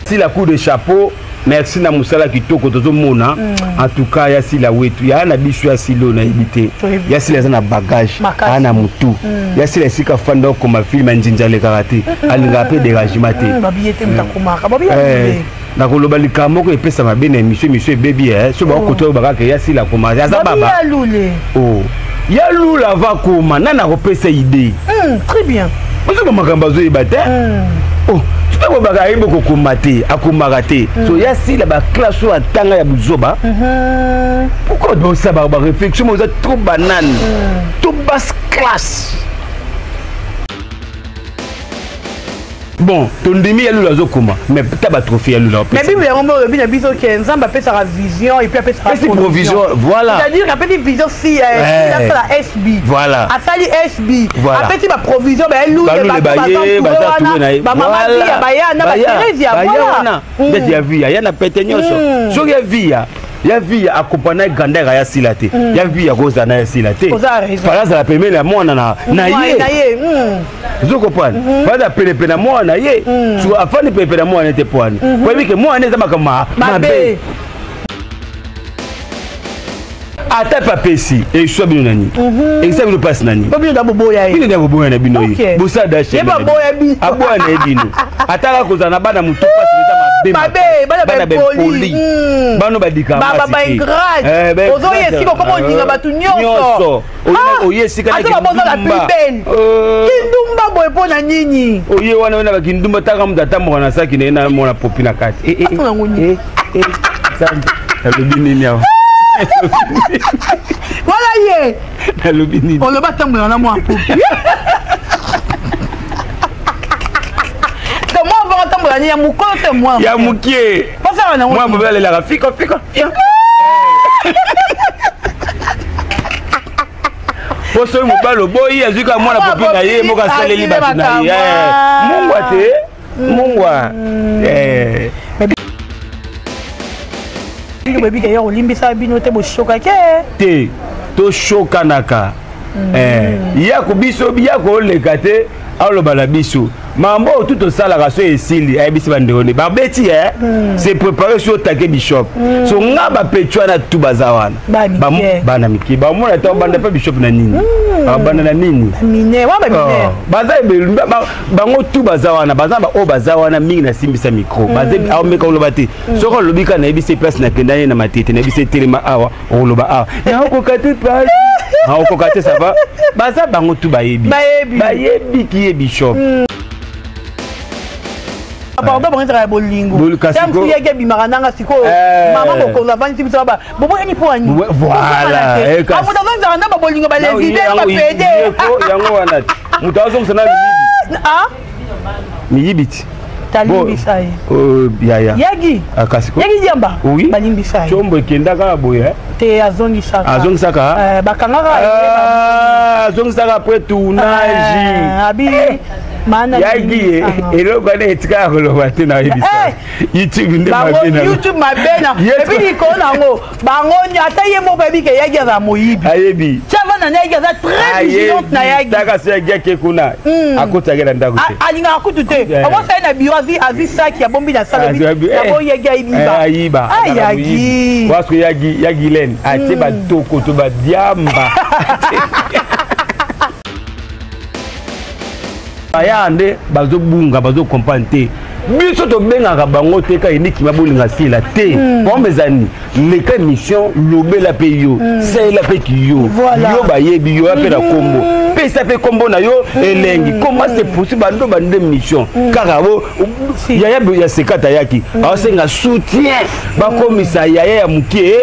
Sila coup de chapeau merci na mosala kitoko tozomona mm. en tout cas ya sila wetu ya na biso ya sila oyo nayebi te ya sila aza na bagage aa na motu mm. ya sila esika fanda okoma filme ya nzinzi alekaka te mm, alingaka mpe dérangement te eh, nakoloba likambo moko epesa mabe na émission émission ebebi eh. so bakokota oyo bakaka ya sila akoma aza baba oh. ya lula ava koma nani akopesa idée très bien ozoba makambo azoyeba te oh ntango baka ayebi kokoma te akomaka te mm. so ya sila baklasse oyo atanga ya buzoba mm-hmm. pourquoi bosala baréflexion mo eza trop banane mm. trop basse classe bon tondimi ya lula azokoma mais ta batrophée ya lula mais bible yango moko olobi na biso ke nzambe apesaka vision et puis apesaka provision voilà c'est-à-dire apesi vision si euh, asala sb voilà asali sb apesi baprovision bayelule baye wana bamama via baya na batheresia voilà ndeti ya via ya na pete nyonso mm. soki ya via ya vie akompana grandeur ya sila te mm. ya vie akozala na ya sila te fala azala pembeni ya mwana na ye mm. ozo comprendre mm-hmm. fala azala penepene ya mwana na ye so afandi penepene ya mwana te poani mm-hmm. po yebi ke mwana eza makambo mabe ata mpe apesi eswa bino na nini mhm. ekisa bino mpasi na nini bino nde boboya na bino ye bosala dashaboya na ye bino ata kaka kozala na bana motu mpasi eza mabe bana bempoli hmm. bano badikaozoya eh, esika okoma olinga bato nyonso ah! oye esika na kindumba boye mpo na nini oye wana oye na bakindumba taka moto atamboka na saki na ye na mona popi na kati eh, eh, eh, nalobi nini awa wana ye nalobi nini oloba atambola na mwa popi mwa moko atambola ni ya mokolo te mwa ya mokie mwa popi alelaka fiko fiko mpo soki mobali oboyi azwi kaka mwana popi na ye moko asaleli bato na ye eh, mungwa te mungwa mm. eh. bino boyebi ke yo kolimbisa bino te boshokake te toshokanaka mm. eh, yako biso yako oleka te aloba na biso mambo oyo tu tosalaka so esili ayebisi bandeko nde babeti e mm. se prépare so otake bishop mm. so nga bapeti wana tu baza wana bana mike bamona ta obanda mpe bishop na nini abanda na nini oh, baza ebele bango tu baza wana baza baoyo baza wana mingi nasimbisa micro mm. aomeka oloba te soki olobi kaka nayebisi place nakenda ye na matete nayebisi etelema awa okoloba awa naokoka te pasi okoka te ça va baza bango tu bayebi bayebi ki ye bishop mm. pardon bango ezalaka ya bolingo ntango yaki ebimaka nanga sikoyo eh. mama mokonzi avandisi biso ba boboyani mpo ani voilà moto azongisaka na babolingo baleside bapede yango wana moto azongisa na miyibi ah? miyibi ti talimbisa ye oh, yaya yagi ah, kasi yagi diamba oui balimbisa ye chombo ekenda kaka boye eh? te azongisaka azongisaka eh, bakangaka ah, azongisaka après tournage eh, abi eh. yagi ye eloko wana etikaka koloba te nayebisa youtube nde mabe na youtube mabe na epuis likolo na yango bango ata ye moko ayebi ke yagi aza moyibi ayebi chavana na yagi aza très vigilante na yagi taka so yagi ake kuna hmm. akotaki na ndako te alingaka kutu te omosa ye na biro azwi azwi saki abombi na salo yango yagi ayiba ayiba yagi waso yagi yagi len atie hmm. batokoto badiamba baya nde bazobunga bazokomprendre te biso tobengaka bango te ka enikima bolinga sila te mm. pombe eza nini leka émission lobela mpe yo mm. salela mpe ki yo yo bayebi yo ya mpe na nkombo mm. pesa mpe nkombo na yo elengi comment c'est possible bando bando émission kaka bo yaya ya sekata ayaki aosenga soutien bakomisa yaya ya moke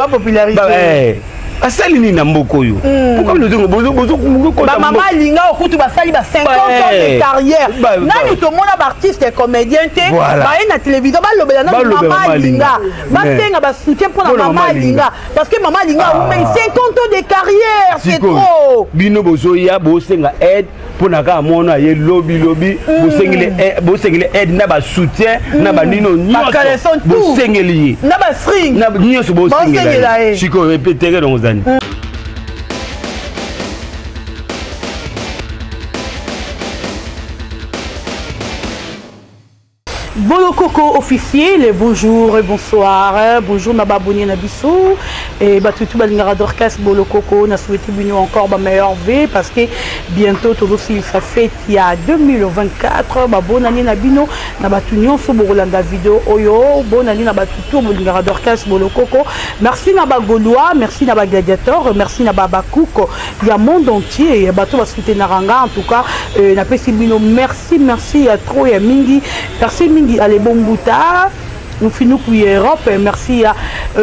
asali nini na mboka oyo hmm. bamama alinga okutu basali ba 50 ans de carrière nani tomona baartiste comédien te baye na télévision balobela nanu mama alinga basenga basoutien mpo na mama alinga parce que mama alinga awumeli 50 ans de carrière c'est trop bino bozoya bosenga aide mpo na kaka mwana aye lobi lobi mm. eh, bosengeli aide na basoutien na mm. banino nyonso bosengeli ye na bastring nyonso bosengela ye sikoyo epetere dongo ozani mm. Bolokoko officiel, bonjour et bonsoir. Bonjour na ba abonné na biso et batutu balingaka Dorcas Bolokoko na souhaité bino encore ba meilleurs vœux parce que bientôt tozosilisa fête ya 2024. Ba bonne année na bino na batu nyonso bokolanda vidéo oyo. Bonne année na batutu bolingaka Dorcas Bolokoko. Merci na ba Gaulois, merci na ba gladiateurs, merci na ba Bakuko ya monde entier ya bato ba soutenaka nga en tout cas na pesi bino merci, merci ya trop ya mingi. Merci mingi Alebo Mbuta, Mfinuku ya Europe, merci à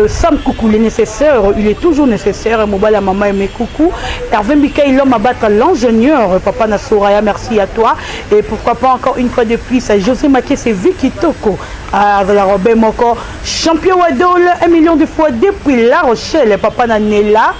Sam Koukou, le nécessaire, il est toujours nécessaire, Mobala Mama et Koukou, Hervé Mikaï, l'homme à battre, l'ingénieur, Papa Nassoraya, merci à toi, et pourquoi pas encore une fois de plus à José Maké, c'est Vicky Toko, à la Robert Moko, champion Wadol, 1 million de fois depuis La Rochelle, Papa Nanela,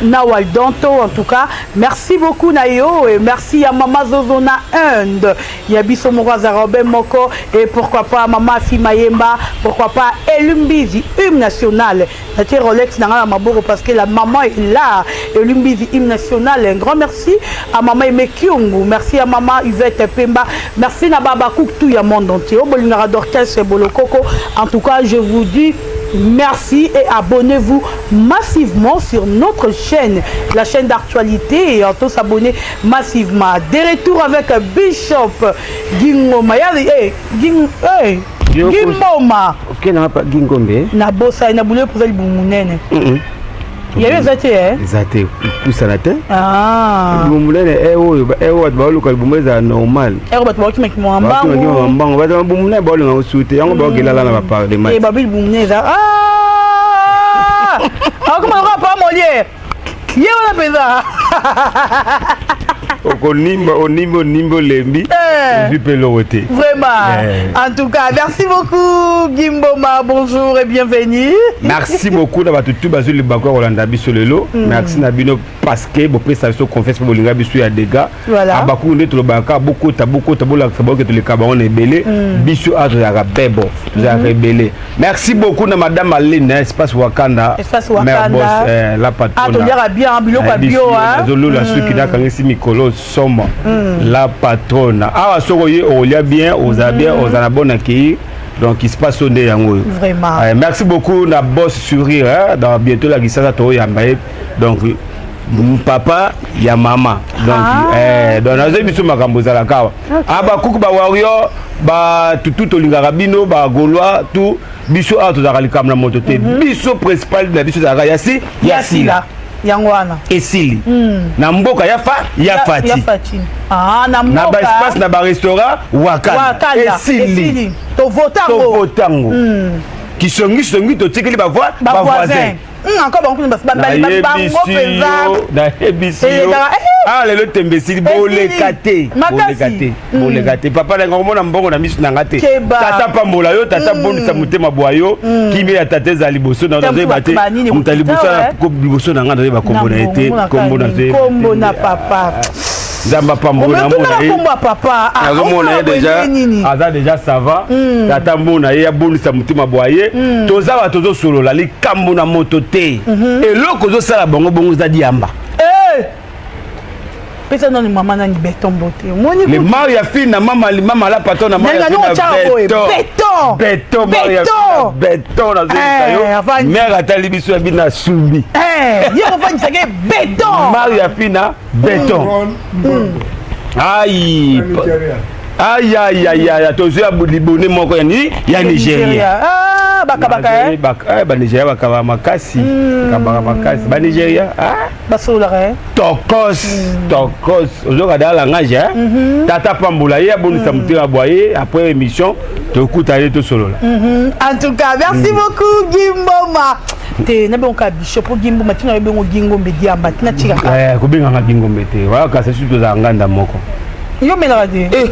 Nawal Danto, en tout cas, merci beaucoup Nayo et merci à Mama Zozona Inde, Yabiso Moraza Robert Moko et pourquoi pas Mama Fimayemba, pourquoi pas Elumbizi, hymne national. Natie Rolex na maboko parce que la maman est là. Elumbizi, hymne national. Un grand merci à Maman Aimé Kyungu, merci à Maman Yvette Pemba, merci na Baba Cook tout ya monde entier. Obolingara Dorcas Bolokoko. En tout cas, je vous dis merci et abonnez-vous massivement sur notre chaîne, la chaîne d'actualité, et on s'abonner massivement. De retour avec Bishop Gingoma. Hey, Ging, hey, Gimboma. Ok, na pas Gingombe. Na bossa, na boulé pour le boumunene. Il y a eu Zate, hein? Zate, pousse à la tête. Ah. Boumunene, eh oh, eh oh, ba luka boumunene normal. Eh oh, ba tu meki mwambango. Ba tu meki mwambango, ba tu boumunene ba luka usute, yango ba kelala na ba parler. Eh ba bil boumunene za. Ah! Ah, comment on va pas Molière? Ye wana peza. Okonimba, onimba, onimba, olembi. Ozwi mpe eloko te. Vraiment. En tout cas, merci beaucoup Gimboma, bonjour et bienvenue. Merci beaucoup na bato tu bazwi libaku ya kolanda biso lelo. Merci na bino parce que bopesa biso confiance mpe bolinga biso ya dégâts. Voilà. Abaku nde tolobaka bokota, bokota, bolakisa bango ke toleka bango na ebele. Biso awa tozalaka bebo, tozalaka ebele. Merci beaucoup na madame Aline, espace Wakanda. Espace Mère Wakanda. boss, la patronne. Ah, toliaka bien, biloko ya bio, hein. Azolola soki nakangisi mikolo somo. La patronne. Awa soko ye olia bien, oza bien, oza na bon accueil. Donc il se passe nde yango oyo. Vraiment. Merci beaucoup na boss sourire, hein, dans bientôt la gisasa to yamba ye. Donc papa ya mama. Donc, donc nazo biso makambo ezalaka awa. Ah, ba kuku ba warrior, ba tutu tolingaka bino, ba gaulois, tout biso awa tozalaka likambo na moto te. Biso principal na biso ezalaka ya si, ya Ya sila. sila. Yango wana. Esili. Na mboka ya fa, ya Ya, Fati. ya Fati. Ah, na Na mboka. ba espace, na ba restaurant, Wakanda. Wakanda. Esili. Esili. Tovotango. Tovotango. Kisongi songi totikeli ba voix, Ba ba voisin. voisin. Encore bango kuna basi, ba, ba, ba, bango mpenza. Nayebisi yo. Eh, ezalaka, eh. Ah, lelo tembe esili, Esili. boleka te. Makasi. Boleka te. Boleka te. Papa na ngai, komona mbongo na miso na ngai te. Keba. Tata pambola yo, tata bondisa motema bwa yo. Kimia ya tata ezala liboso na yo, Tata nazoyeba te. ba nini Moto ya liboso kokita, na ouais. ko-, liboso na ngai, nazoyeba kombo na ye te. Na mbongo, Kombo na na ye te. kombo na papa. Nzambe apambola Omoni na mona tuna ye. kombo ya papa. Ah, Nazomona ye omona boye déjà, nini? aza déjà ça va. Tata mona ye abondisa motema bwa ye. Toza bato tozosolola likambo na moto te. Eloko ozosala bango bongo eza diamba. Eh! Pesa nani mama nani béton bote. Omoni Le kutu. mari ya fille na mama, mama la patron na mari ya Nanga fille na nongo tchaka boye. béton. Béton. Béton, mari ya Béton. fille na béton, nazoyebisa Eh, yo. avandi. Mère atali biso ya bino na sumbi. Eh, ye kovandisaka ye béton. Mari ya fille na béton. Aïe. Aïe, aïe, aïe, aïe, tozwi ya libone moko ya ni, ya Nigeria. Ah, bakabaka, eh. Ba Nigeria bakabaka makasi. Bakabaka makasi. Ba Nigeria, ah. Basololaka, eh. Tokos, tokos. Ozoka da langage, hein. Tata pambola ye, abondisa motema bwa ye, après émission, tokuta ye tosolola. En tout cas, merci beaucoup Gimboma. Te na bengo ka bishop Gimboma, tina bengo Gingombe diamba, tina tika ka. Eh, kobenganga Gingombe te. Wala kasi surtout tozala nganda moko. Yo melaka te. Eh,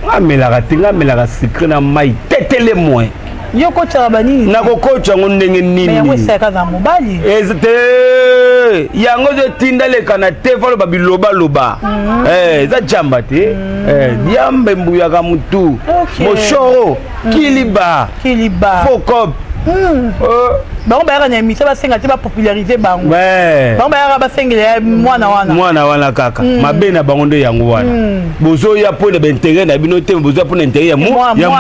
nga melaka te, nga melaka sucré na mai, tetele moins. Yo kotiaka banini? Nakokotya yango ndenge nini? Mais yango esalaka na mobali. Eza te, yango ezotinda leka na te, faloba bilobaloba. Eh, eza jamba te. Eh, diamba embuyaka mutu. Ok. Moshoro, kiliba. Kiliba. Fokop. Bango bayaka na émission, basenga te bapopulariser bango. Bango bayaka basengela mwana wana. Mwana wana kaka. Mabe na bango nde yango wana. Bozoya mpo na baintérêt na bino te, bozoya mpo na intérêt ya mutu mosusu.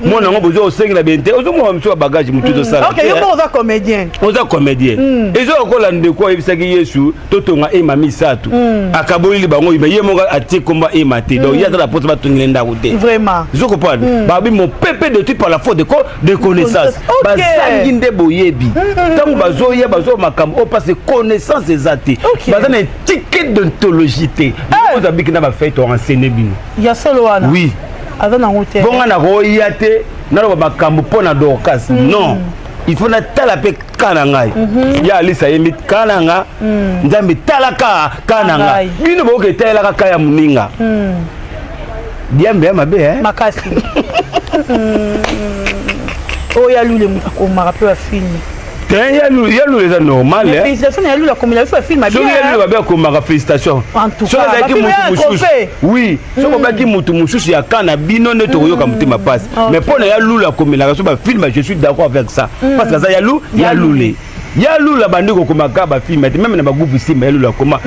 Mwana yango bozoya osengela baintérêt, ozomona mosusu ya bagage motu ezosala. Ok, yo moko oza comédien. Oza comédien. Eza lokola ndeko ayebisaki Yesu totonga ema misato, akaboleli bango, mais ye moko atie komba ema te. Donc ye aza na mposa batongela ndako te. Vraiment. Ozo comprendre? Babi mopepe détruit par la faute de connaissance. Bazangi nde boyebi. Ntango bazoya, bazwa makambo oyo parce connaissance eza te. Baza na étiquette d'ontologie te. Oza biki na bafai to enseigner bino. Ya solo wana. Oui. Aza nango te. Bonga na koya te, naloba makambo mpo na Dorcas. Non, il faut natala mpe ka na ngai. Ya Alisa ayembi ka na nga, Nzambe tala ka na nga. Bino bokoki etalelaka ka ya moninga. Diambe ya mabe. Makasi. Oyo ya Lule, moto akomaka mpe bafilm. Te, ya Lule eza normal. Félicitation na ya Lule, akomela biso bafilm. Soki ya Lule babe akomaka, félicitation. Soki ezalaki motu mosusu, oui, soki obaki motu mosusu ya ka na bino nde tokoyoka motema pasi. Mais mpo na ya Lule akomelaka so bafilm, je suis d'accord avec ça, parce que aza ya lu ya Lule. Ya Lula bandi kokomaka bafilm te, même na bagroupe Simba ya Lula akoma.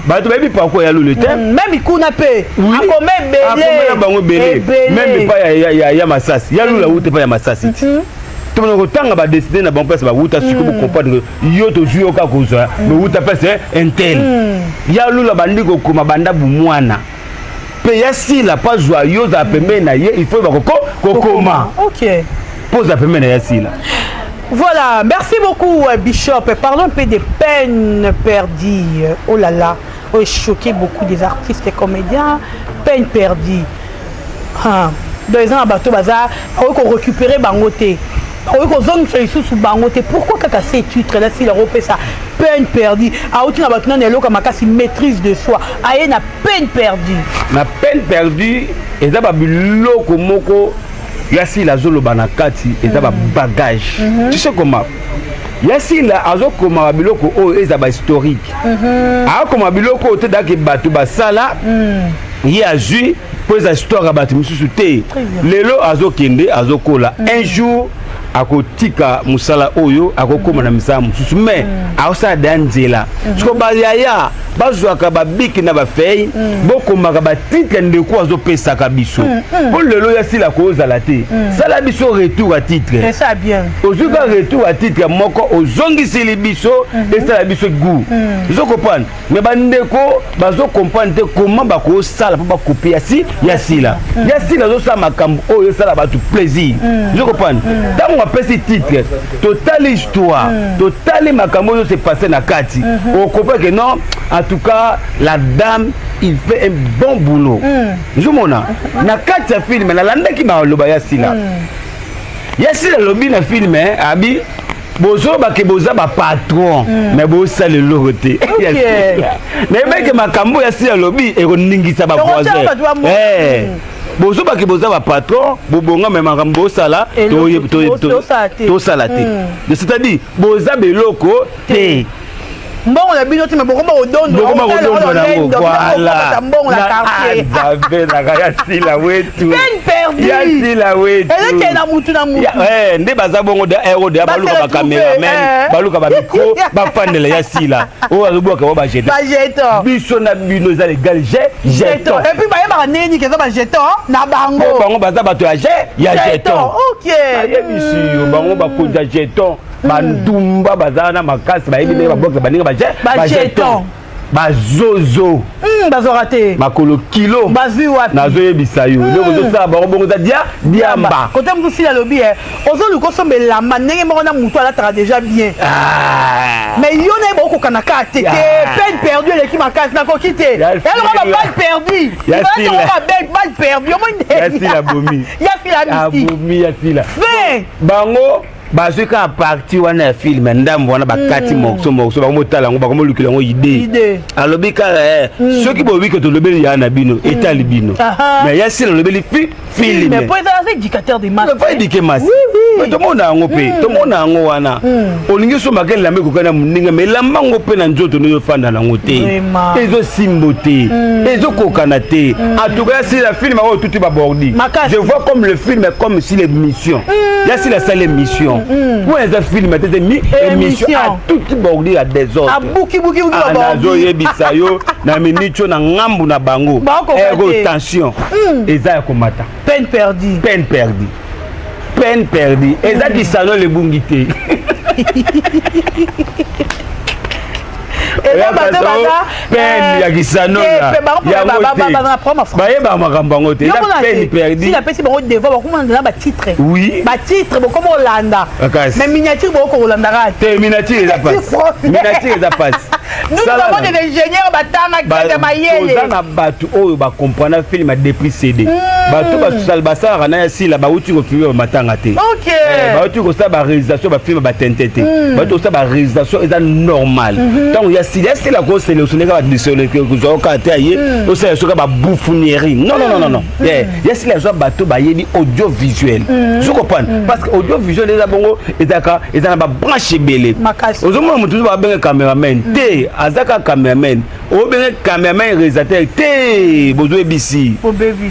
Bato bayebi parcours ya Lule te. Même kuna mpe akoma. Ebele bango ebele, même epai ya Masasi. Ya Lula wuta epai ya Masasi ti tomona kotanga badeside na bango place bawuta. Sikoyo bocomprendre, yo tozwi yo kaka kozwa bowuta place intel. Ya Lula bandi kokoma banda bumwana mpe ya Sila mpo azwa yo ozala pembeni na ye, il faut bakoko kokoma mpo ozala pembeni na ya Sila. Voilà, merci beaucoup Bishop. Parlons un peu des peines perdues. Oh là là, oh, choqué beaucoup des artistes et comédiens. Peine perdue. Ah. Donc ils ont un bateau bazar, on récupérer bango te. Okoki lisusu bango te. Pourquoi kaka ce titre là? Sila opesa peine perdue, auti na bato nani eloko makasi, maîtrise de soi, aye na peine perdue. Na peine perdue eza babiloko moko ya Sila azoloba na kati, eza babagage. Tu sais comment ya Sila azokoma babiloko oyo eza bahistorique? Akoma biloko oyo te dake bato basala, ye azwi mpo eza histoire ya bato misusu te. Lelo azokende, azokola, un jour akotika mosala oyo, akokóma na misala mosusu, mais akosala deya nzela. Siko bayaya bazwaka babiki na bafei, bokomaka batitre ndeko azopesaka biso mpo lelo ya Sila kozala te. Sala biso retour ya titre. Ozwi ka retour ya titre moko, ozongiseli biso, esala biso goût. Ozocomprendre? Mais bandeko bazocomprendre te comment bakosala mpo bakope ya si ya Sila. Ya Sila azosala makambo oyo esala bato plaisir. Ozocomprendre? Ntango apesi titre, totali histoire, totali makambo oyo se passe na kati, ocomprendre que non, en tout cas la dame, il fait un bon boulot. Ozomona na kati ya film, nalandaki baloba ya Sila. Ya Sila alobi na film abi bozobake boza bapatron, mais bosala eloko te. Nayebaki makambo ya Sila alobi ekoningisa bavoisin. Bozobake boza bapatron, bobonga, mais makambo bosala tosala te, c'est-à-dire boza beloko te. Mbongo na bino te, mais bokoma kodondwa nango. Voilà. Mbongo na quartier. Nzambe naka, ya Sila wetu. Peine perdue. Ya Sila wetu. Ezokende na mutu na mutu. Nde baza bongo de aero de baluka bacameraman, baluka bamicro, bafandela ya Sila oyo azobwaka bo bajeton. Bajeton. Biso na bino eza légal jeton. Et puis bayebaka ndenge nini eza bajeton na bango. Bango baza bato ya jeton. Ayebisi yo, bango bakonza jeton, bandumba baza na makasi, bayebi ndenge babwakisa baninga bajeton, bazozo. Bazwaka te. Makolo kilo. Bazwi wapi? Nazoyebisa yo, eloko ozosala bango bongo eza dia diamba. Kote mosusu Sila alobi e ozoluka osomba elamba ndenge moko na motu alataka déjà bien, mais yo na ye bokokana kaka te te. Peine perdue eleki makasi, nakoki te. Eloko baballe perdue, balle perdue, omoi. Ya Sila bomi. Ya Sila mystique. Abomi ya Sila. Fin. Bango bazwi kaka partie wana ya film, ndambo wana bakati morceau morceau, bango motala yango, bango molukela yango idée. Alobi kaka soki boyebi ke tolobeli ya na bino, etali bino, mais ya Sila alobeli fi film. Po ezala éducateur de masse. Faut éduquer masse. Mais tomona yango mpe, tomona yango wana. Olingi osombaka elamba ekokai na moninga, mais elamba yango mpe na nzoto no ezofanda nango te, ezosimbo te, ezokokana te. En tout cas, si la film oyo tuti babordi, je vois comme le film comme si l'émission. Ya Sila asali émission wana, eza film te, te mi émission atuti bordi ya désordre. Abukibukibuki. Nazoyebisa yo, na minute oyo, na ngambu na bango, ego tension eza ya komata. Peine perdue. Peine perdue, peine perdue. Eza kisano lebungi te. Eza bato baza peine ya kisano, bayebaka makambo yango te. Eza peine perdue. Si napesi bango devoir, bakoma na batitre. Oui. Batitre bokoma olanda, mais miniature boko kolandaka. Te, miniature eza pasi, miniature eza pasi. Nous avons des ingénieurs batanga kete mayele. Toza na bato oyo bacomprendre film depuis CD. Bato basalaka na ya Sila, bauti kofilmer bamatanga te, bauti kosala baréalisation bafilm batente te, bauti kosala baréalisation eza normal. Ntango ya Sila, ya Sila kosélectionner kaka kozwa kaka te, aye osala soka baboufonnerie. Non, non, non, non, ya Sila azwa bato bayebi audiovisuel, zo comprendre, parce que audiovisuel eza bongo, ezalaka, eza na babranche ebele. Ozomona motu mosusu babenge cameraman te, aza kaka cameraman. Obenge cameraman réalisateur te, bozoyebisi.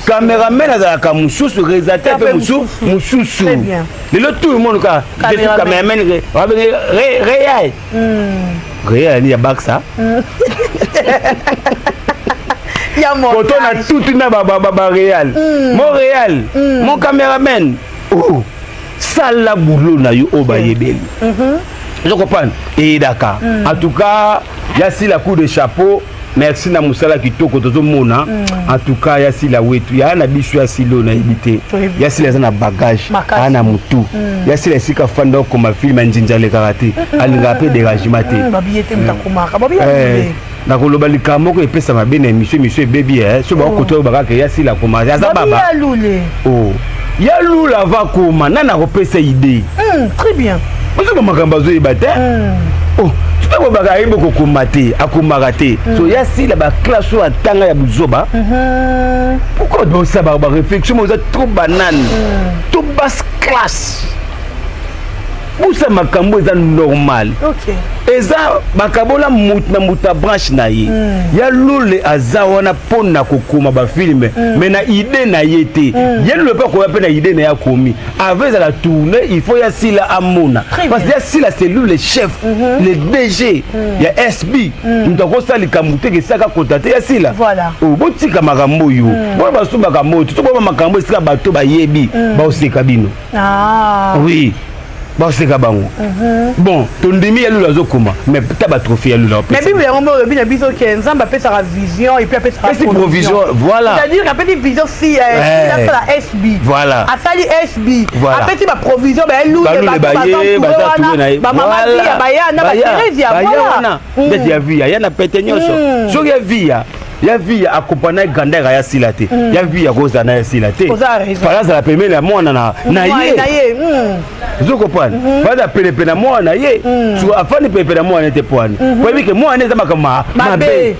Cameraman azalaka mosusu, réalisateur mpe mosusu. Lelo tout le monde kaka cameraman, babenge réal, réal ani ya baksa koto na tutu na baréal, mon réal, mon caméraman. Oh, sala boulot na yo oyo bayebeli, ozo comprendre, eyedaka. En tout cas, ya Sila, coup de chapeau, merci na mosala kitoko tozomona. En tout cas, ya Sila wetu, ya na biso, ya Sila oyo nayebi te, ya Sila aza na bagage, aya na motu. Ya Sila esika fanda okoma film ya nzinzi, alekaka te, alingaka mpe dérangement te. Nakoloba likambo moko epesa mabe na émission, émission ebebi. So bakota oyo bakaka ya Sila akoma, aza baba ya Lula ava koma, nani akopesa idée? Très bien. Ozoba makambo azoyeba te. Soki bobaka ayebi kokoma te, akomaka te. So ya Sila, baclasse oyo atanga ya buzoba, pourquoi bosala baréflexion mo eza trop banane, trop basse classe? Busa makambo eza normal. Eza bakabola mutu na mutu ya branche na ye. Ya Lule aza wana mpona kokoma bafilm, mais na idée na ye te. Ye Lule mpe akoya mpe na idée na ye, akomi avant ezala tourne, il faut ya Sila amona, parce que ya Sila, c'est lui le chef, le DG ya SB. Moto akosala likambo te kesaka kota te ya Sila. Botika makambo oyo, bona baso makambo oyo to boma makambo esika bato bayebi, baoseka bino. Oui, baseka bango. Bon, tondimi ya Lula azokoma, mais ta batrophée ya Lula. Mais Bible yango mo olobi na biso ke Nzambe apesaka vision et puis apesaka provision, voilà. C'est-à-dire apesi vision, si asala SB. Asali SB, apesi baprovision, baelule wana, bamama Via baya na baThérésia, voilà. Ndeti ya Via ya na pete nyonso, soki ya Via, ya Via akompana grandeur ya Sila te, ya Via kozala na ya Sila te, fala azala pembeni ya mwana na ye, ozo comprendre, fala penepene na mwana na ye. So afandi penepene na mwana te, poani poyebi ke mwana eza makambo mabe.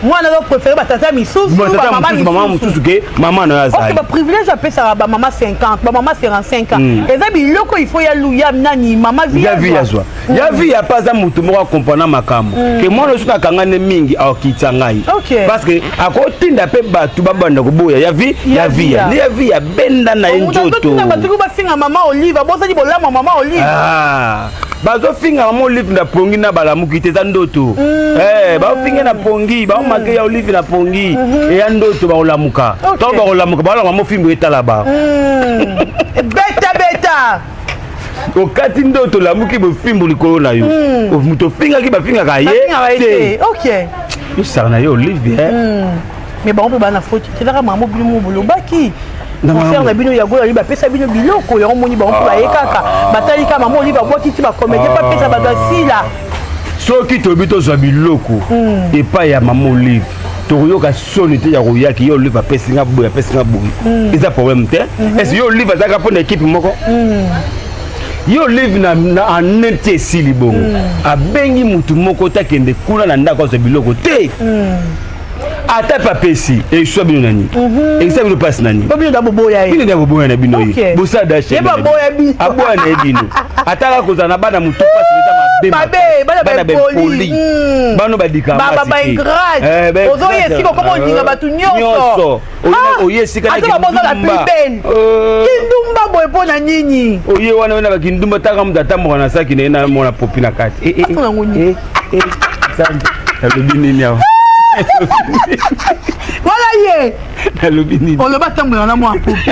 Mwana azo préféré batata misusu. Mama mosusu ke mama na yo azali. Baprivilège apesaka bamama 50, bamama 55 ans, eza biloko il faut ya luya nani, mama. Ya Vi azwa, ya Vi ya mpe aza motu moko akomprendre makambo ke mwana soki akanga nde mingi akokitisa ngai, parce que akotinda mpe bato babanda koboya ya Vi, ya Vi ya nde ya Vi abenda na ye nzoto. Bato bafinga mama Olive, abosani bolamu mama Olive. Bazofinga mama Olive na pongi na balamuki te, eza ndoto. Baofinga na pongi, baomake ya Olive na pongi, eya ndoto. Bakolamuka ntango bakolamuka, baolanga mofimbo etala ba Beta beta. Okati ndoto, olamuki, bofimbo likolo na yo. Moto ofingaki, bafingaka ye te. Osaka na ye Olive. Mais bango mpe bana foti te, ezaka mama bino mo bolobaki concert na bino ya Gola, bapesa bino biloko yango, moni bango mpe baye kaka, batali kaka mama Olive abwakisi bacomédien, mpe apesa bato asila. Soki toyebi tozwa biloko epai ya mama Olive, tokoyoka soni te ya koyaki ye Olive apesi nga boye, apesi nga boye, eza problème te. Est-ce ye Olive azalaka mpo na équipe moko? Ye Olive na ane ti esili bongo, abengi mutu moko te akende kuna na ndako azwa biloko te. Ata mpe apesi eswa bino na nini? Ekisa bino mpasi na nini? Po bino da boboya ye. Bino nde boboya na bino ye. Ok. Bosala dashe Ye baboya bino. Aboya na ye bino. Ata kaka kozala na bana motu mpasi eza mabe. Mabe, bana Bana baimpoli. baimpoli. Bano badika Ba ingrate. Ozoya esika okoma olinga bato nyonso. Ah! Oye esika na Ata babozala kindumba. plus belle. Kindumba boye mpo na nini? Oye wana oye na bakindumba, taka moto atamboka na saki na ye na mona popi na kati. Eh, eh, Atuna yango nini? eh, eh, Nzambe, nalobi nini awa? Wana ye. Nalobi nini? Oloba atambolaka na mwa popi.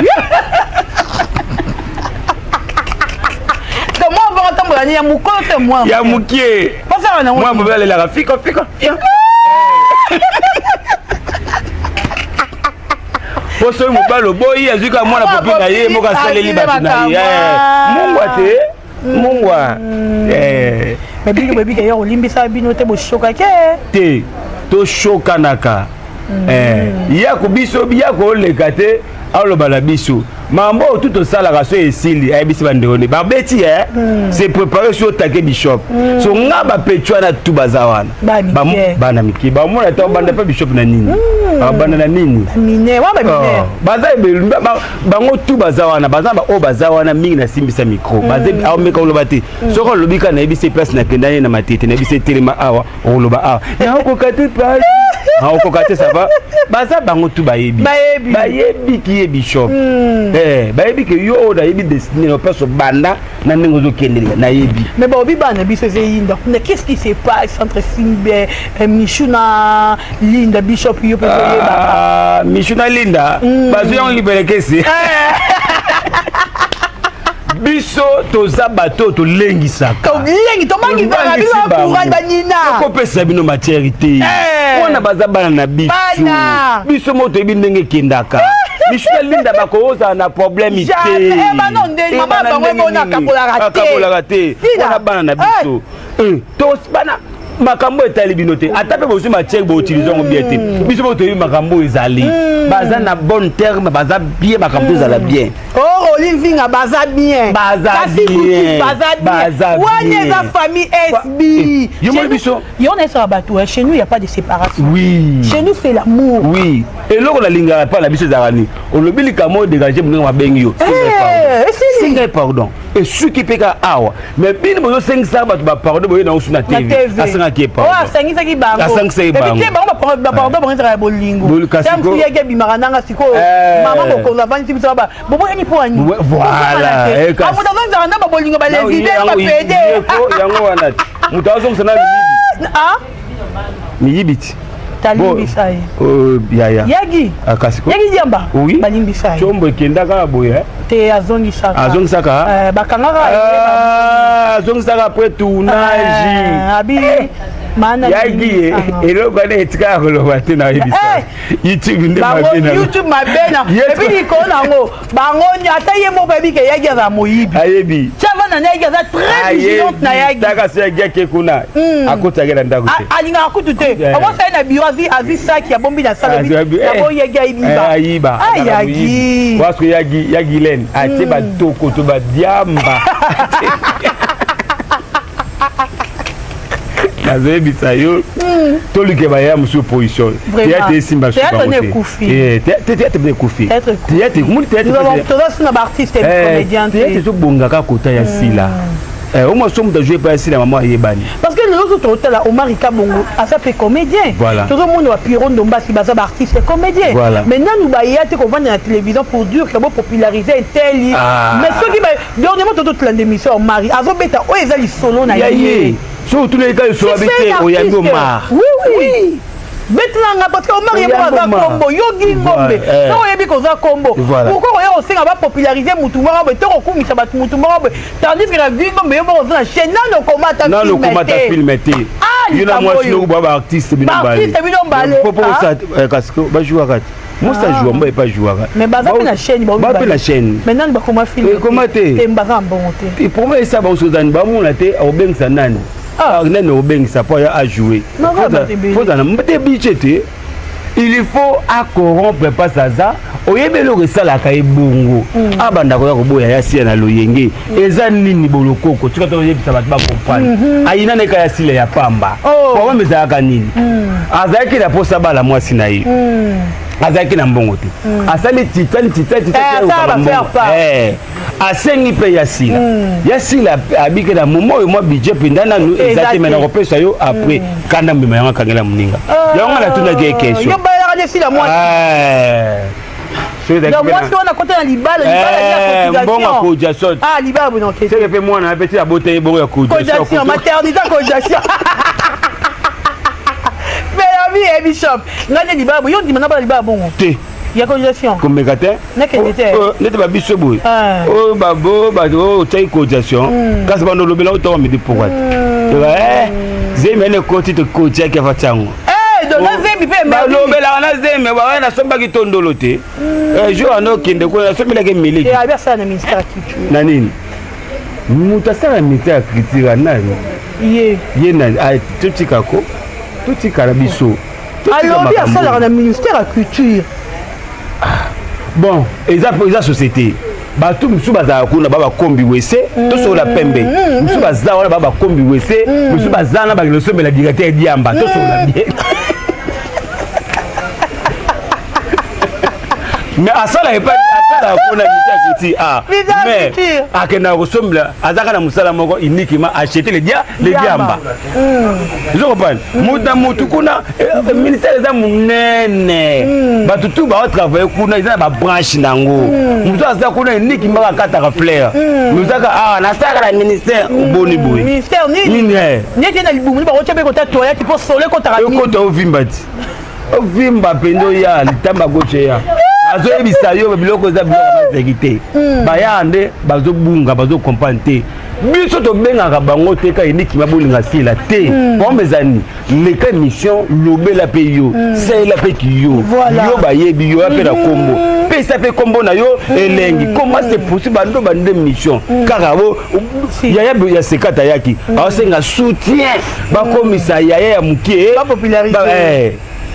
To mwa moko atambola ni ya mokolo te mwa. Ya mokie. Basala nango. Mwa popi alelaka fiko fiko. Po soki mobali oboyi, azwi kaka mwana popi na ye moko, asaleli bato na ye. Mungwa te, mungwa. Mais bino boyebi ke yo kolimbisa bino te, boshokake. Te, toshokanaka. Yako biso ya koleka te, aloba na biso makambo oyo tu tosalaka. So esili, ayebisi bandeko ne babeti e se préparé so otake bishop. So nga bapeti wana tu baza wana. Bana mike. Bana mike bamona ta obanda mpe bishop na nini, abanda na nini? Mineur wa bamineur. Oh, baza ebele, bango tu baza wana, baza baoyo baza wana mingi nasimbisa micro, baza aomeka oloba te. Soki olobi kaka, nayebisi place nakenda ye na matete, nayebisi etelema awa, oloba awa naokoka te, pasi aokoka te. Ça va, baza bango tu bayebi. Bayebi. Bayebi ki ye bishop. Bayebi ke yo oyo nayebi destine na place obanda na ndenge ozokendele, nayebi. Mais baobi bana biso eza eyinda kuna. Qu'est-ce qui se passe entre Simbe, Michou na Linda? Bishop, yo mpe ozoyebaka. Ah, Michou na Linda bazwi yango libelekesi. Biso toza bato oyo tolengisaka. Tolengi, tobangisaka biso bacourage banina. Tokopesa bino matière te. Wana baza bana na biso. Bana. Biso moko toyebi ndenge ekendaka. Michou na Linda bakozala na problème te. Jamais. Eh, bana ndenge, mama bana bango ndenge ebona nini? akabolaka te. Akabolaka te. Sila. Wana bana na biso. To bana makambo etali bino te. Ata mpe bozwi matière, boutilize yango bien te. Biso moko toyebi makambo oyo ezali. Baza na bon terme, baza bien, makambo ezala bien. Oh, Olivinga baza bien. Baza Kasi bien. boutique baza bien. Baza Wana bien. eza famille SB. Eh, yo moni Chez nous- biso. Yo na esaka bato, chez nous il y a pas de séparation. Chez nous, c'est l'amour. Oui, eloko nalingaka mpa na biso ezalaka nini? Olobi likambo oyo dégage, moninga babengi yo. Eh, esili. Senga ye pardon, esuki mpe kaka awa. Mais bino bozosengisaka bato bapardon, boye nango su na Na TV. TV. Asengaki ye Oyo pardon. asangisaki bango. Asangisaki bango. Et puis te bango bapardon bango ezalaka ya bolingo. Kasi Tango yaki ebimaka nanga sikoyo. Eh. Mama mokonzi avandisi biso ba boboyani mpo ani. Ouais, voilà. Eh, Moto azongisaka na babolingo, balesbiennes, bapédés. Yango wana te, moto azongisa na miyibi. Ah. Miyibi ti. Talimbisa ye. Yaya. Yagi. Ah, kasi Yagi diamba. Oui. Balimbisa ye. Combo ekenda kaka boye, eh? Te, azongisaka. Azongisaka? Eh, bakangaka ye. Ah, azongisaka après tournage. Eh, abi mana. Yaki ye eloko wana etikaka koloba te, nayebisa. Eh. YouTube nde bango mabe na YouTube mabe na Yes. et puis likolo nango bango ata ye moko ayebi ke Yagi aza moyibi. Ayebi. Tiava na Yagi aza très vigilante na Yagi. Taka so Yagi ake kuna, akotaki na ndako te. Alingaka kutu te. Eh. Omosa ye na biro, azwi saki, abombi na sala. Yango Yagi ayibiba. Ayiba. Ah, Yagi. Parce que Yagi, Yagi len atie batoko to badiamba. Nazoyebisa yo, toluke baya mosusu position. Vraiment. Théâtre esimba. Théâtre ne ekufi. Théâtre mpe ekufi. Théâtre ekufi. Théâtre moni, théâtre Toza su na baartiste comédien théâtre te. Ezobongaka kota ya sila. Omwa so moto ajoue epai ya sila, mama ayebani. Parce que lelo so totala Omar Kabongo, aza mpe comédien. Voilà. Tozomona bapiro Ndombasi, baza baartiste comédien. Voilà. Mais nanu baya te kovanda na télévision pour dire ke bopopulariser eteli. Ah. Mais soki dernièrement totolanda émission, Omar azobeta oyo eza lisolo na ya ye. Ye so otuna eka lisolo abi te, oyambi Omar. Oui, betelanga, parce que Omar ye moko aza kombo yogi ngombe. So oyebi koza kombo, pourquoi oya kosenga bapopulariser mutu moko boye to kokumisa bato mutu moko boye, tandis que na vi ngombe yo moko oza na chaîne, nano okomata? Nano okomata film te. Yo na mwasi noko boya baartiste bino. Baartiste bino mbale. Kasi bajouaka te, mosa joua mbo epa jouaka. Mais baza mpe na chaîne. Ba mpe na chaîne. Mais nani bakoma film? Ekoma te. Te, baza na mbongo te. Problème esa bango soki ozani bamona te, akobengisa nani? Nani okobengisa mpo aya ajoue? Fozana te, budget te. Il faut acorrompre mpasi aza oyebi eloko esalaka ye bongo. Abanda koya koboya ya sila na loyenge. Eza nini bolokoko? Tika toyebisa bato bacomprendre. Ayina neka ya sila ya pamba. Problème ezalaka nini? Azalaki na posa bala mwasi na ye, azalaki na mbongo te. Asali titani titani titani, asengi mpe ya sila. Ya sila abiki na momo oyo mwa budget mpenza nanu eza te, me nakopesa yo après. Kanda mbima yango akangela moninga yango. Nga natunaki ye question. Mwasi wana kota na libala, libala. Mbongo ya cotisation. Ah, libala bono. Seke mpe mwana mpe ti abota ye bongo ya cotisation, maternité cotisation. Mais abi e bishop, nga nde libala boye, yo ndima na bala libala bongo? Te. Ya cotisation. Komeka te. Nakende te. Neti babiso boye oyo bato oyo otiaki cotisation, kasi bando olobela otonga midi pokwa te. Zemi ene ekoti, tokotiaki afa tiango. Balobelaka na zemi baa nasombaki tondolo te. Jour wana okende kuna nasombelaki miliki. Na nini? Moto asala ministère ya culture nani? Ye. Ye nani? Totikako, totikala biso. Alobi asalaka na ministère ya culture. Bon, eza société. Bato mosusu bazalaka kuna ba bakombi wese, tosokola pembe. Mosusu baza wana ba bakombi wese, mosusu baza wana bakende osombela directeur diamba. Tosokola bien, mais asala epai asalaka kuna ministère ya culture. Ah, mais akendaka kosombela, azaka na mosala moko uniquement acheter le diamba. Ozo comprendre? Motu na motu kuna, ministère eza monene, bato tu baotravaille kuna, eza na babranche nango. Motu aza kuna uniquement akataka fleur, mozaka awa nasalaka na ministère oboni boye. Ministère nini? Neti na libumu bakotya mpe kota toilette mpo solo ekotaka. Ekota, ovimba ti ovimba mpenza, oya litamba gauche ya azoyebisa yo biloko eza biloko mazeki te. Baya nde bazobunga, bazocomprendre te. Biso tobengaka bango te ka enikima bolinga sila te. Pombe eza nini? Leka émission, lobela mpe yo, salela mpe ki yo. Yo bayebi yo ya mpe na kombo, pesa mpe kombo na yo elengi. Comment c'est possible? Bando bando émission kaka bo yaya ya sekata ayaki aosenga soutien, bakomisa yaya ya mokie.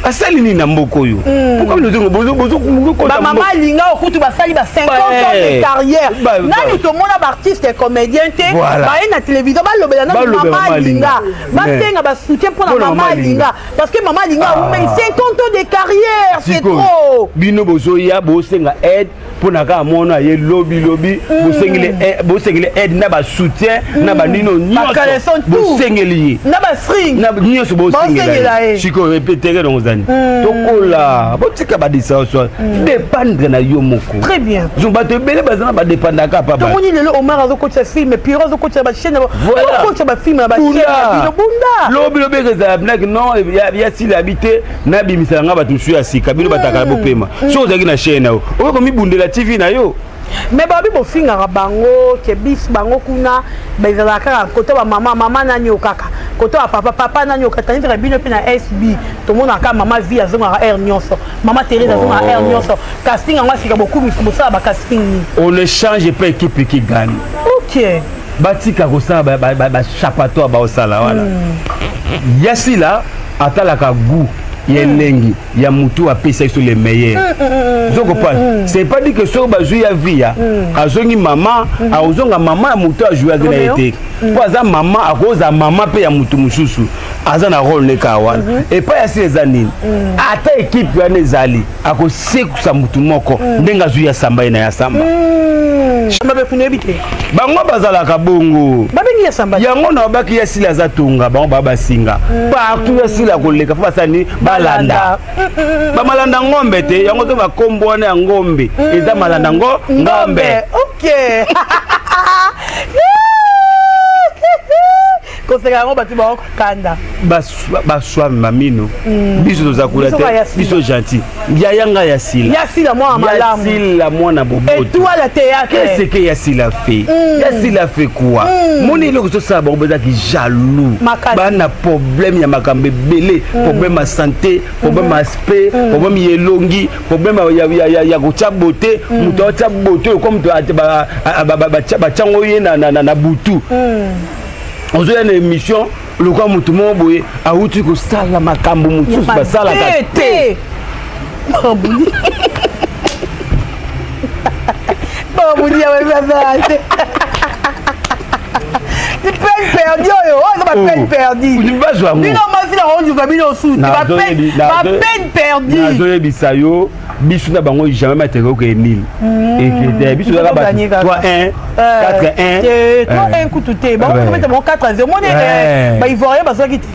Asali nini na mboka oyo? Pourquoi? Bamama alinga okutu basali ba 50 ans de carrière. Nani tomona baartiste comédien te baye na télévision balobela nanu mama alinga, basenga basoutien mpona mama alinga? Parce que mama alinga awumeli 50 ans de carrière, c'est trop. Bino bozoya bosenga aide mpona kaka mwana aye lobilobi, bosengeli aide na basoutien na banino nyonso bosengeli ye. Na bastring. Nyonso bosengela ye. Sikoyo epetere dongo ozani tokola, botika badisation, dépendre na yo moko. Très bien. Donc bato ebele baza na badépendaka pa. Tomoni lelo Omar azokotisa film, Piro azokotisa bachaîne, okotisa bafilm na bachaîne na bino, bunda. Lobi lobi ezala binaki non ya sila abi te, nabimisela nga bato mosusu ya sika. Bino batakala bopema. Soki ozalaki na chaîne na yo, okoki komibundela TV na yo. Mais babi bofingaka bango ke bis bango kuna bazalaka kaka kote bamama, mama nani oyo, kaka kote bapapa, papa nani oyo. Tandis bino mpe na SB tomonaka mama vie azongaka aire nyonso, mama Thérèse azongaka aire nyonso. Casting yango asika bokumisa, bosala bacasting nini? On ne change pas équipe qui gagne. Batika kosala bachapato baosala wana. Yasila atalaka goût ya elengi ya mutu, apesa biso le meilleur. Ozokopana, c'est pas dit que soki bazwi ya via azongi mama, akozonga mama ya motu azwaki na ye te, mpo aza mama, akozala mama mpe ya motu mosusu aza na rôle neka wana. Epai ya sila eza nini? Ata équipe wana ezali, akosekusa motu moko ndenge azwi ya samba ye na ya samba. Bango bazalaka bongo. Yango na babaki ya sila aza tonga bango, baa basinga partout. Ya sila koleka fo basala nini? Balanda bamalanda ngombe te. Yango to bakombo wana ya ngombe eza malanda ngo ngombe. Ok, koseka yango bato bakokanda. Baswami mamino, biso toza kuna te, biso gentil. Yaya nga ya sila. Ya sila mwana malamu. Sila mwana boboto. Étoile ya théâtre. Qu'est-ce que ya sila fait? Ya sila fait quoi? Moni eloko tosala bango, bazalaki jaloux, bana problème ya makambo ebele, problème ya santé, problème ya aspect, problème ya elongi, problème ya kotia beauté. Moto aotia beauté oyo comme batiango ye na butu, ozoya na émission lokola motu moko boye awuti kosala makambo mosusu basalaka te. Bambuni. Bambuni ya bazala te. Peine perdue oyo, oyo eza ba peine perdue. Bazwa yango. Bino masila ozuka bino suti ba peine perdue. Nazoyebisa yo biso na bango jamais mateka oke nil. Ekete biso kaka ba 3 1 4 1 3 1 kutu te. Bango kobeta bango 4 0. Moni ba Ivoirien bazwaki te.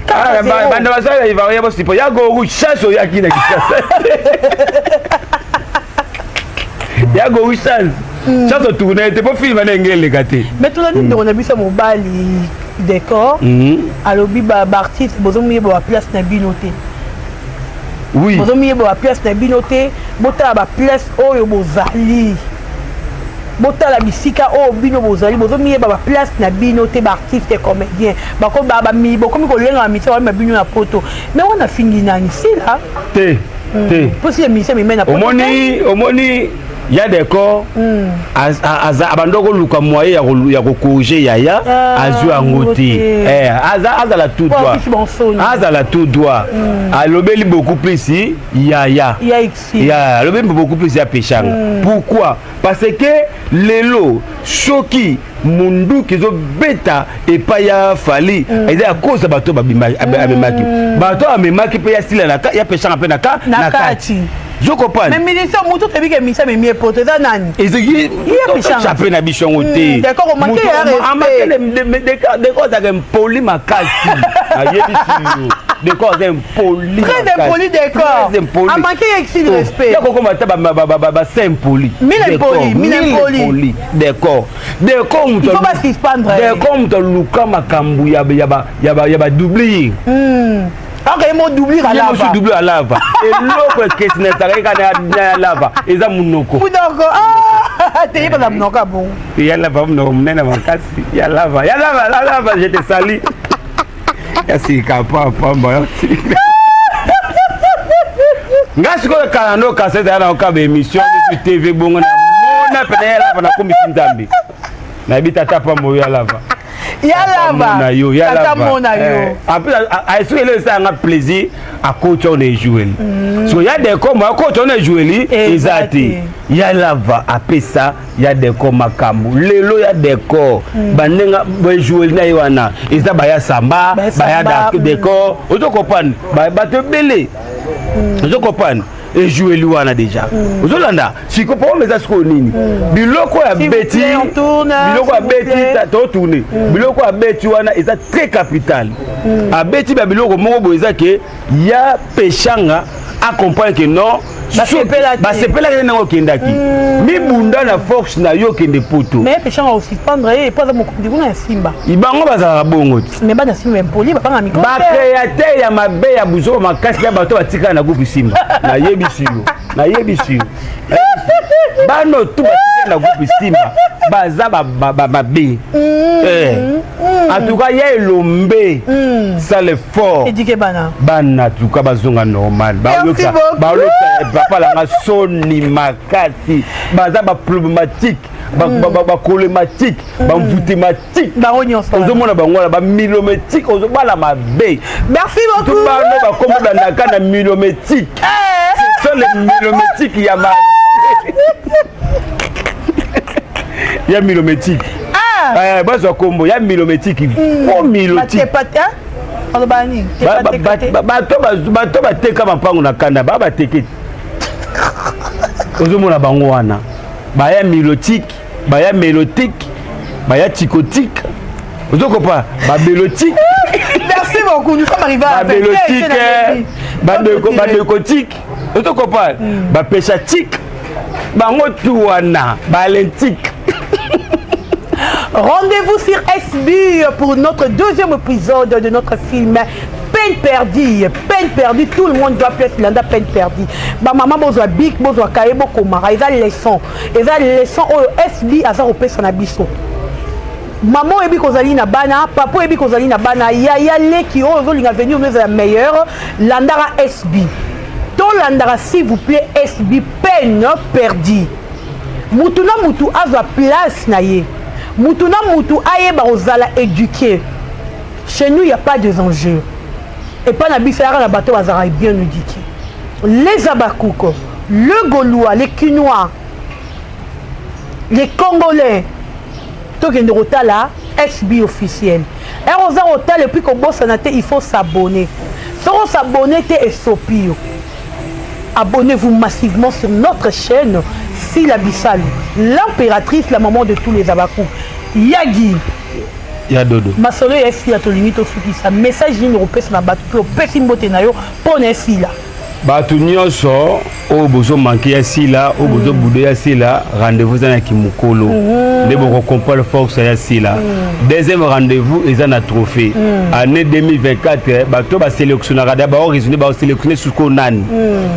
Banda bazwaki ba Ivoirien bosipo ya goru chasse oyaki na Kinshasa. Ya goru chance. Chance otourne te po film na ndenge eleka te. Mais tozali ndeko na biso mobali décor alobi ba artiste bozomiyeba ba place na bino te. Oui. Bozomiyeba ba place na bino te, botala ba place oyo bozali. Botala bisika oyo bino bozali, bozomiyeba ba place na bino te ba artiste comédien. Bako ba ba mi bokomi kolenga ba mission ba bino na poto. Mais wana fingi nani sila? Te. Te. Posi ya mission mimena na poto. Omoni omoni ya décor abanda koluka moyen ya kocorriger yaya azwi yango te. Azala tout droit. Azala tout droit. Alobeli beaucoup plus yaya. Ya alobeli beaucoup plus ya peshanga. Pourquoi? Parce que lelo soki munduki ezobeta epai ya Fally eza ya koza bato abemaki. Bato amemaki mpe ya sila na ya peshanga mpe na kati. Je comprends. Mais ministre mutu tebi ke misa memie poto eza nani? Ezeki chape na biso yango te. D'accord, omake ya respect. D'accord, azalaka impoli makasi. Ayebisi yo. D'accord, aza impoli. Très impoli d'accord. Très impoli. Amake exil respect. Ya kokoma ata ba saint impoli. Mille impoli, mille impoli. D'accord. D'accord mutu. Il faut pas suspendre. D'accord mutu luka makambu ya ya ba ya ba ya ba doublir. Ok, mo doublir à lava. Mo doublir à lava. Eloko ekesi na ezalaki kaka na lava eza munoko. Munoko. Ah, te yeba na munoko bon. Ya lava munoko munene makasi. Ya lava. Ya lava, la lava, je te salue. Ya sika papa mba. Nga sikoyo kala ndo kasete ya na okaba émission sur TV bongo na mona pene ya lava na komisi nzambe. Nayebi tata pambo ya lava. Ya lava. Yo, ya lava. Mona yo. Après, est-ce que ça un plaisir à coach on est joué. So ya des comme à coach on est joué ezati. Ya lava après ça, ya des comme makambu. Lelo ya décor. Banenga ba joué na yo wana. Eza ba ya samba, ba ya décor. Ozo comprendre? Ba ba te belé. Ozo comprendre? Et jouer lui wana déjà. Ozolanda, siko po meza siko nini? Biloko ya beti, biloko ya beti to tourner. Biloko ya beti wana eza très capital. A beti ba biloko moko bo eza ke ya peshanga a comprendre que non basepela ke nango kendaki. Mibunda na force na yo kende poto. Mais peshanga aussi prendre et pas mokundi kuna ya Simba. Ibango bazala bongo. Mais bana Simba impoli ba panga micro. Ba créateur ya mabe ya buzo makasi ya bato batika na groupe Simba. Na yebisi yo. Na yebisi yo. Bano tout batika na groupe Simba. Baza ba ba mabe. En tout cas, ya elombe. Ça le fort. Éduquer bana. Bana en tout cas bazonga normal. Ba yoka ba yoka papa la soni makasi. Baza ba problématique, ba ba problématique, ba mvutématique. Ba nyonso. Ozomona bango ba milométique, ozobala mabe. Merci beaucoup. Tout bano ba kombo bandaka na milométique. Ce sont les milométiques ya ma. Ya milométique. Ah. Bazwa kombo ya milométique. Faux milotique. Bato bateka mapango na kanda ba bateke. Ozomona bango wana. Baya milotique, baya mélotique, baya ticotique. Ozokopa ba bélotique. Merci beaucoup, nous sommes arrivés à la bélotique, ba décotique. Ozokopa ba péchatique. Bango tuwana, ba lentique. Rendez-vous sur SB pour notre deuxième épisode de notre film Peine perdue, peine perdue, tout le monde doit plaire landa peine perdue. Ba maman bozwa bic, bozwa cahier, bokomara, eza leçon. Eza leçon oyo SB aza kopesa na biso. Maman oyebi kozali na bana, papa oyebi kozali na bana, yaya leki oyo ozolinga venir nous la meilleure, landaka SB. To landaka s'il vous plaît SB peine perdue. Mutu na mutu azwa place na ye. Mutu na mutu ayeba kozala éduqué. Chez nous, il n'y a pas de enjeux. Et pas na biso yaka na bato bazara bien éduqué. Les Abakouk, le Gaulois, les Kinois, les Congolais, tokende kotala SB officiel. Ero oza kotala et puis kobosana te, il faut s'abonner. Soki osabonner te, esopi yo. Abonnez-vous massivement sur notre chaîne Sila Bisalu, l'impératrice, la maman de tous les Abakouk. Yagi. Ya dodo. Masolo ya Esila tolingi tosukisa. Message nini okopesa na bato mpe opesi mbote na yo mpo na Esila? Bato nyonso oyo bozomanke ya Sila, oyo bozobude ya Sila, rendez-vous eza na kimokolo nde bokocomprendre force ya Sila. Deuxième rendez-vous eza na trophée année 2024. Bato basélectionnaka da baoraisonne, baosélectionne sikoyo nani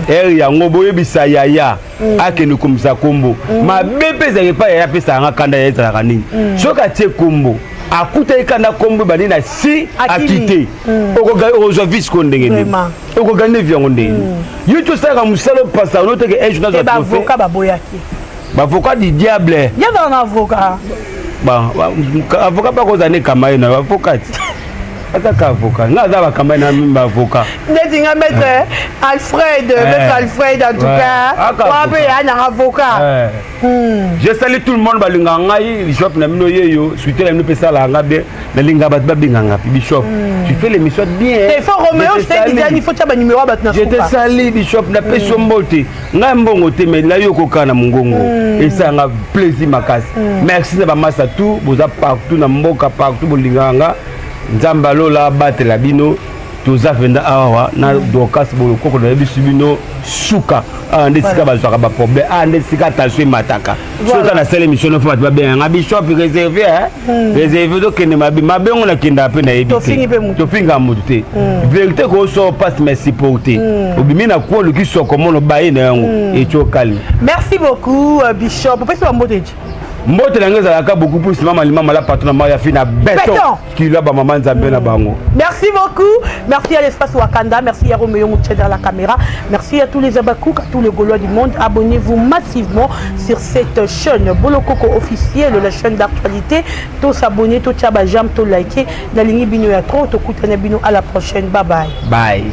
ere yango. Boyebisa yaya akende komisa kombo mabe mpe ezalaka epai yaya apesaka nga kanda. Ya ezalaka nini? Soki atie kombo, akutaki kanda, kombo ebandi na si akite, okozwa vie sikoyo ndenge nini? Okogagner vie yango ndenge nini? Yo ti osalaka mosala, opasa ono teke un jour nazwa trophée. Baavocat baboyaki. Baavocat du diable. Yazala na avocat. Avocat bakozala ne kama ye na avocat ti aza ka avocat, nga aza bakamba na mimi baavocat. Neti nga maître Alfred, maître Alfred, en tout cas wa mpe ya nanga avocat. Je salue tout le monde balingaka ngai. Bishop na bino yeyo, suite na bino mpe esalaka nga bien. Nalingaka bato babenganga mpe bishop, tu fais l'émission bien. Il faut Roméo, je t'ai dit, il faut tia banuméro ya bato na Je te salue, bishop. Napesi yo mbote. Ngai mbongo te, mais nayokoka na mongongo, esalanga plaisir makasi. Merci na bamasa tout boza partout na mboka, partout bolingaka nga. Nzambe alola abatela bino. Toza mpenza awa na Dorcas Bolokoko. Nayebisi bino, suka awa nde esika bazwaka baproblème, awa nde esika tension emataka. Soki oza na sala émission, nofo bato babenganga bishop réservé, réservé. Tokende mabe mabe ngo nakendaka mpe nayebi te, tofingaka motu te. Vérité koso passe, mais supporter obimi na kuo, oluki soko mono baye na yango eti okalme. Merci beaucoup, bishop. Opesi bambote. Mbote na ngai ezalaka beaucoup plus mama limama la patron na maya fi na beton kilo bamama nzambe na bango. Merci beaucoup. Merci à l'espace Wakanda. Merci à Roméo Mouché derrière la caméra. Merci à tous les Abakouk, à tous les Gaulois du monde. Abonnez-vous massivement sur cette chaîne Bolokoko officielle, la chaîne d'actualité. Tous s'abonner, tous tchaba j'aime, tous liker. Nalingi bino ya trop, tous bino, à la prochaine. Bye bye. Bye.